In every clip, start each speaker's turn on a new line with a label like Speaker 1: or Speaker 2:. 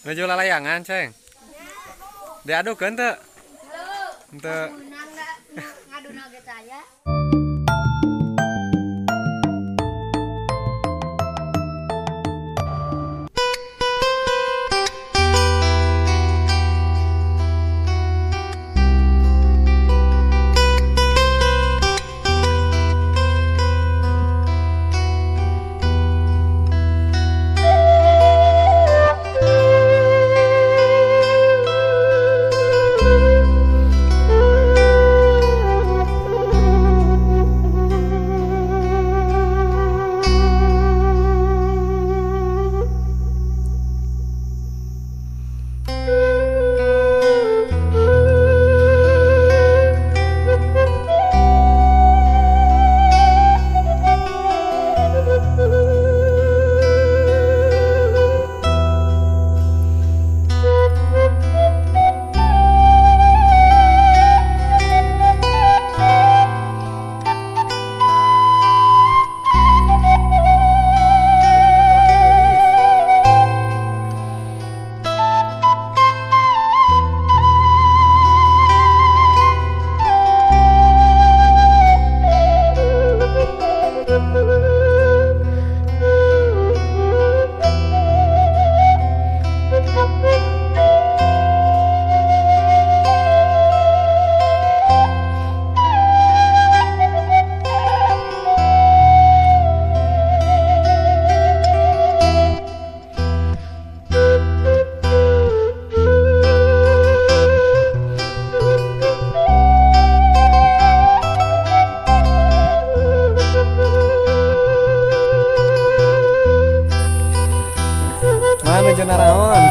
Speaker 1: Nuju lalayangan, Ceng. Diadukeun teu? Henteu.
Speaker 2: Ngaduna ge saya.
Speaker 1: Mana naraon?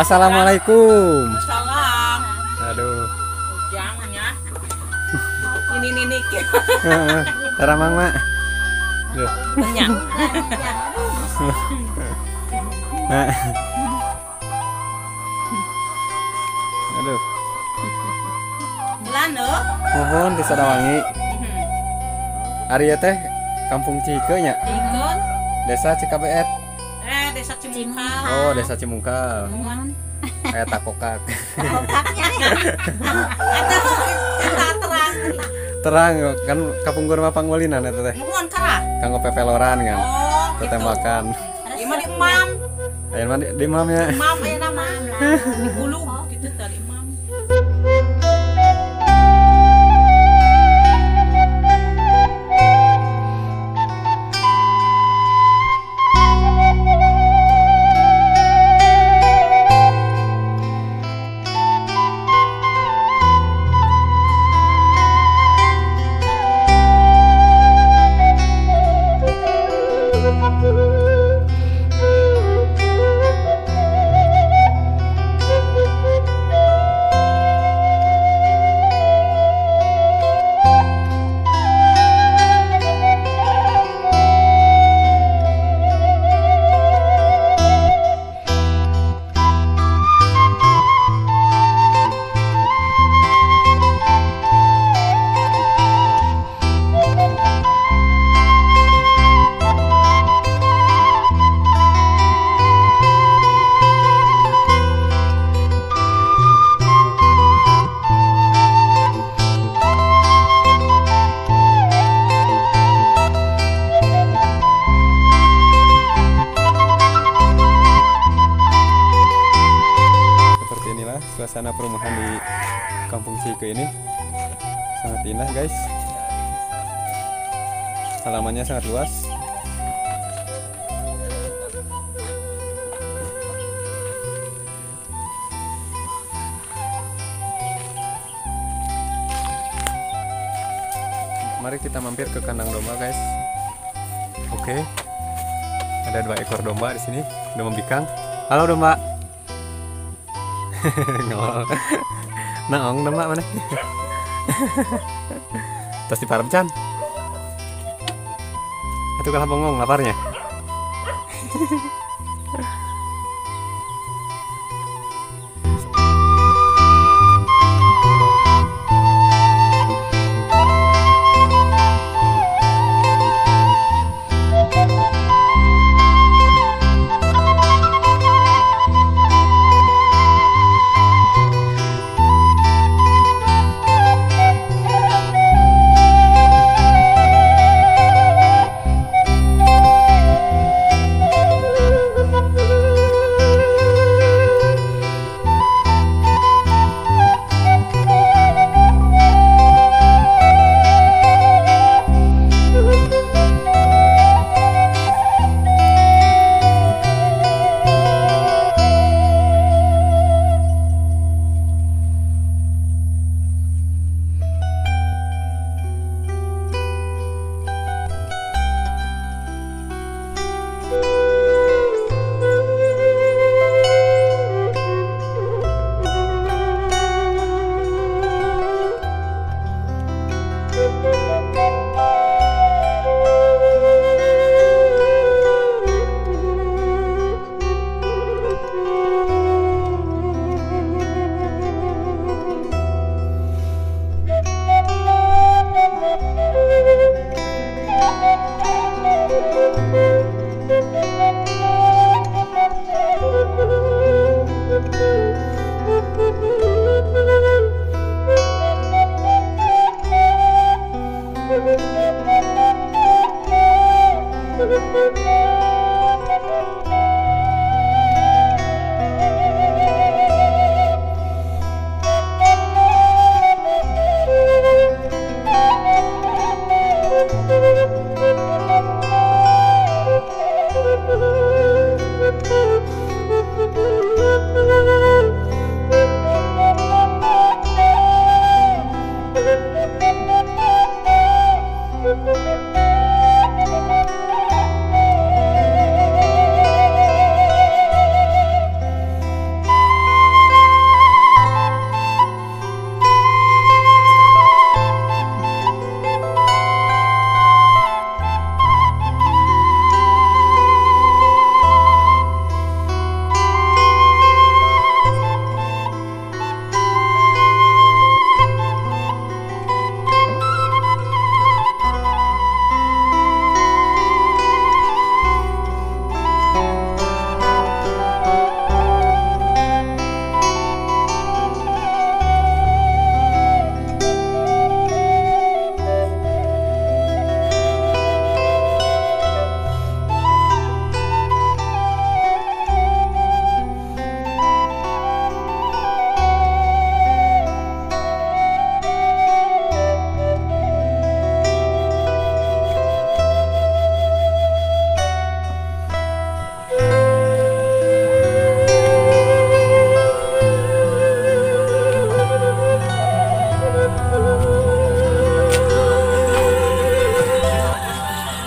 Speaker 1: Assalamualaikum.
Speaker 3: Salam.
Speaker 1: Aduh.
Speaker 3: Jangan ya. Ini ninik.
Speaker 1: Tara mang mak. Duh. Nah. Aduh.
Speaker 3: Jalan lho.
Speaker 1: Mohon di Sadawangi. Ari teh Kampung Cike nya.
Speaker 3: Cike.
Speaker 1: Desa Cikabeet.
Speaker 3: Desa Cimungkal.
Speaker 1: Oh, Desa Cimungkal. Kayak takokak.
Speaker 2: Takokaknya.
Speaker 3: Terang.
Speaker 1: Terang kan kapungkur mah pangulinan eta teh.
Speaker 3: Muhun kara.
Speaker 1: Kanggo pepeloran kan.
Speaker 3: Oh,
Speaker 1: tetembakan.
Speaker 3: Ieu mah di emam.
Speaker 1: Aya mah di emam ya.
Speaker 3: Emam aya mah. Di gulung gitu tadi emam.
Speaker 1: Perumahan di Kampung Cihike ini sangat indah guys. Halamannya sangat luas. Mari kita mampir ke kandang domba guys. Oke, ada 2 ekor domba di sini, domba bikang. Halo domba. Ngol. Naong domba mana? Terus diparem can. Atuh kalah bengong laparnya.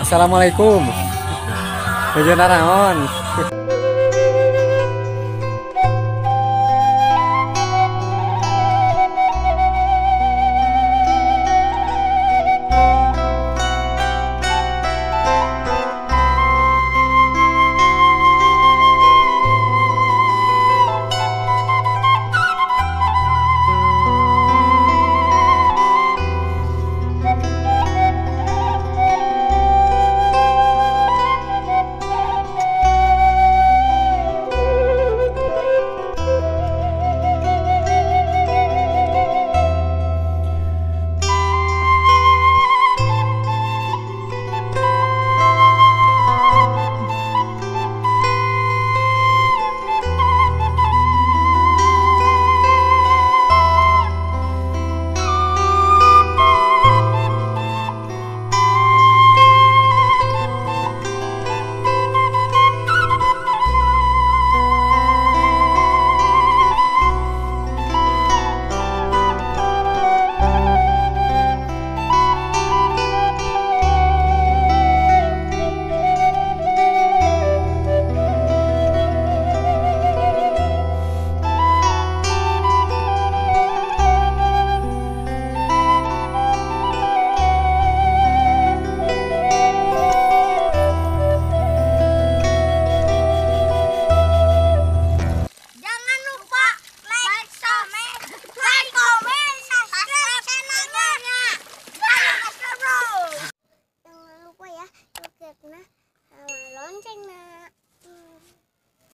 Speaker 1: Assalamualaikum. Nuju naraon?